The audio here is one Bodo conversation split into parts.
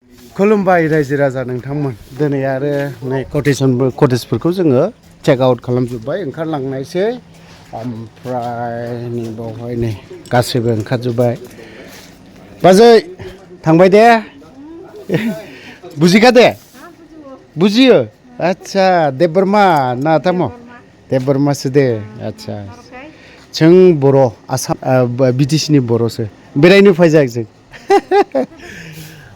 खुलुमबाय रायजो राजा नोंथांमोन दिनै आरो नै कटेजफोरखौ जोङो चेक आउट खालामजोब्बाय ओंखारलांनायसै ओमफ्राय नै बावहाय नै गासैबो ओंखारजोब्बाय बाजै थांबाय दे बुजिखा दे बुजियो आच्छा देबबरमा ना थामो देबबरमासो दे आच्छा जों बर' आसाम बिटिसिनि बर'सो बेरायनो फैजाक जों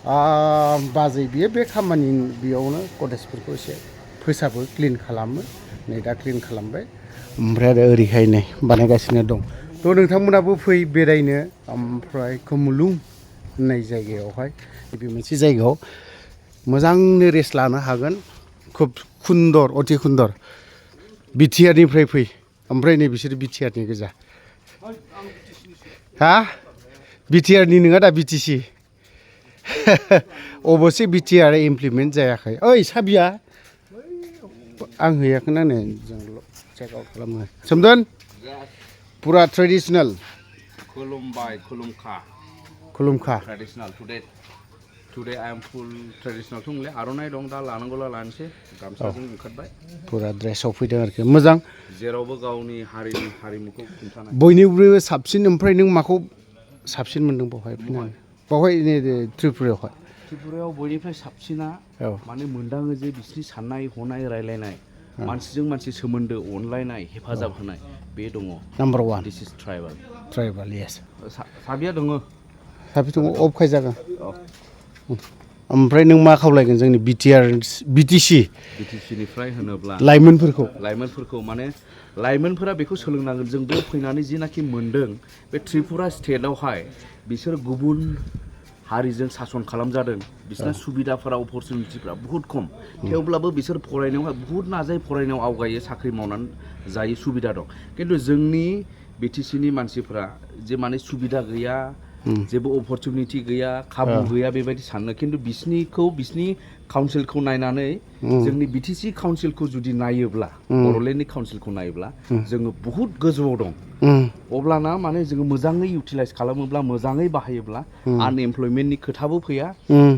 बाजै बियो बे खामानि बेयावनो कटेजफोरखौ एसे फोसाबो क्लिन खालामो नै दा क्लिन खालामबाय ओमफ्राय आरो ओरैहाय नै बानायगासिनो दं थ' नोंथांमोनाबो फै बेरायनो ओमफ्राय खोमुलुं होननाय जायगायावहाय बे मोनसे जायगायाव मोजांनो रेस्ट लानो हागोन खुब सुन्दर अति सुन्दर बिटिआरनिफ्राय फै ओमफ्राय नै बिसोर बिटिआरनि गोजा हा बिटिआरनि नङा दा बिटिसि अबसे बिटिआर इमप्लिमेन्ट जायाखै ओइ साबिया आं हैयाखैना नै जों चेक आउट खालामो सोमदोन पुरा ट्रेडिसनेल खुलुमबाय खुलुमखा खुलुमखा traditional today I am full traditional थंले आर'नाइ दं दा लानांगौला लानोसै गामसाजों ओंखारबाय पुरा ड्रेसाव फैदों आरोखि मोजां जेरावबो गावनि हारिनि हारिमुखौ खिन्थानाय बयनिख्रुइबो साबसिन ओमफ्राय नों माखौ साबसिन मोनदों बावहाय बावहाय त्रिपुरायाव बयनिफ्राय साबसिना माने मोनदाङो जे बिसिनि साननाय हनाय रायलायनाय मानसिजों मानसि सोमोन्दो अनलायनाय हेफाजाब होनाय बे दङ नाम्बार वान दिस इज ट्राइबेल येस साबिया दङ साबि दङ अफखाय जागोन ओमफ्राय नों मा खावलायगोन जोंनि बिटिसिनिफ्राय होनोब्ला लाइमोनफोरखौ माने लाइमोनफोरा बेखौ सोलोंनांगोन जों बेयाव फैनानै जिनाखि मोनदों बे त्रिपुरा स्टेटआवहाय बिसोर गुबुन हारिजों सासन खालामजादों बिसोरना सुबिदाफोरा अपरचुनिटिफोरा बुहुत खम थेवब्लाबो बिसोर फरायनायावहाय बुहुत नाजाय फरायनायाव आवगायो साख्रि मावनानै जायो सुबिदा दं खिन्थु जोंनि बिटिसिनि मानसिफोरा जे माने सुबिदा गैया जेबो अपरचुनिटि गैया खाबु गैया बेबायदि सानो खिन्थु बिसिनि काउन्सिलखौ नायनानै जोंनि बिटिसि काउन्सिलखौ जुदि नायोब्ला बर'लेण्डनि काउन्सिलखौ नायोब्ला जोङो बुहुत गोजौआव दं अब्लाना माने जोङो मोजाङै इउटिलाइज खालामोब्ला मोजाङै बाहायोब्ला आनएमप्लयमेन्टनि खोथाबो फैया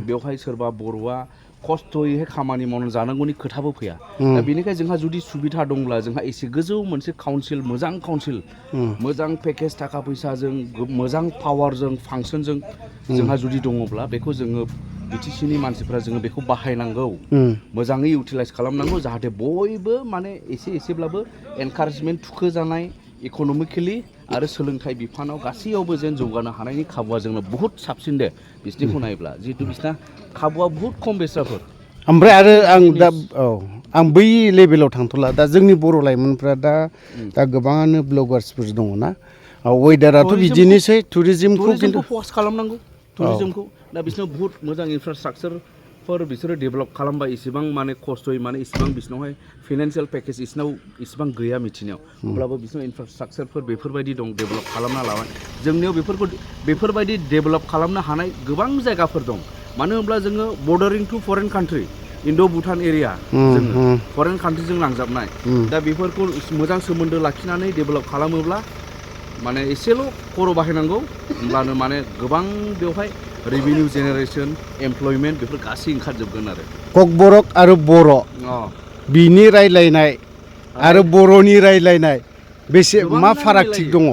बेवहाय सोरबा बर'आ खस्थ'यैहाय खामानि मावनानै जानांगौनि खोथाबो फैया दा बेनिखायनो जोंहा जुदि सुबिदा दंब्ला जोंहा एसे गोजौ मोनसे काउन्सिल मोजां पेकेज थाखा फैसाजों मोजां पावारजों फांसनजों जोंहा जुदि दङब्ला बेखौ जोङो बिटिसिनि मानसिफ्रा जोङो बेखौ बाहायनांगौ मोजाङै इउटिलाइज खालामनांगौ जाहाथे बयबो माने एसेब्लाबो एनकारेजमेन्ट थुखोजानाय इक'नमिकेलि आरो सोलोंथाइ बिफानाव गासैयावबो जेन जौगानो हानायनि खाबुआ जोंनो बुहुत साबसिन दे बिसोरनिखौ नायोब्ला जिहेतु बिसोरना खाबुआ बुहुत खम बेस्राफोर ओमफ्राय आरो आं बै लेभेलाव थांथ'ला दा जोंनि बर' लाइमोनफ्रा दा गोबाङानो ब्लगार्सफोर दङ ना वेदाराथ' बिदिनोसै टुरिजिमखौ फकास खालामनांगौ टुरिजिमखौ दा बिसोरनाव बुहुत मोजां इनफ्रास्ट्राक्चारफोर बिसोरो डेभेलप खालामबाय इसेबां माने खस्थ'यै माने इसेबां बिसोरनावहाय फाइनान्सियेल पेकेज इसेबां गैया मिथिनायाव अब्लाबो बिसोरनाव इनफ्रास्ट्राक्चारफोर बेफोरबायदि दं डेभेलप खालामना लाबाय जोंनियाव बेफोरबायदि डेभेलप खालामनो हानाय गोबां जायगाफोर दं मानो होनब्ला जोङो बर्डारिं टु फरेन कान्ट्रि इन्ड' भुटान एरिया जोङो फरेन कान्ट्रिजों नांजाबनाय दा बेफोरखौ मोजां सोमोन्दो लाखिनानै डेभेलप खालामोब्ला माने एसेल' खर' बाहायनांगौ होमब्लानो माने गोबां बेवहाय रेभिनिउ जेनेरेसन एमप्लयमेन्ट बेफोर गासै ओंखारजोबगोन आरो ककबरक आरो बर' बिनि रायलायनाय आरो बर'नि रायलायनाय बेसे मा फारागथि दङ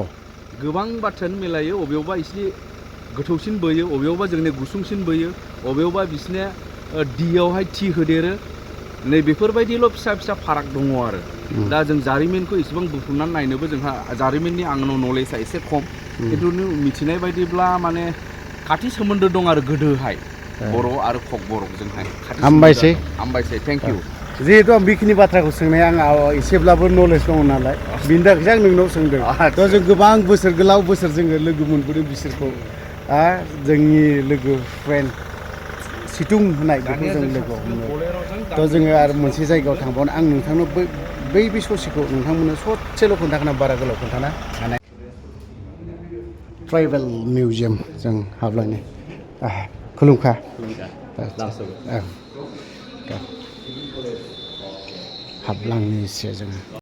गोबां बाथ्रायानो मिलायो अबेयावबा एसे गोथौसिन बोयो अबेयावबा जोंनि गुसुंसिन बोयो अबेयावबा बिसोरनिया डियावहाय टि होदेरो नै बेफोरबायदिल' फिसा फाराग दङ आरो दा जों जारिमिनखौ इसेबां बुथुमनानै नायनोबो जोंहा जारिमिननि आंनाव नलेजआ एसे खम खिन्थु मिथिनाय बायदिब्ला माने खाथि सोमोन्दो दं आरो गोदोहाय बर' आरो ककबरकजोंहाय हामबायसै थेंक इउ जिहेतु आं बेखिनि बाथ्राखौ सोंनाया आंहा एसेब्लाबो नलेज दङ नालाय बिनि थाखायसो आं नोंनाव सोंदों थ' जों गोबां गोलाव बोसोर जोङो लोगो मोनबोदों बिसोरखौ जोंनि लोगो फ्रेन्ड सिथुं होनाय बेखौ जों लोगोआव मोनो थ' जोङो आरो मोनसे जायगायाव थांबावनो आं नोंथांनो बै ससेखौ नोंथांमोननो ससेल' खोन्थागोन बारा गोलाव खोन्थानो हानाय ट्राइबेल मिउजियाम जों हाबलांनो खुलुमखा हाबलांनोसै जोङो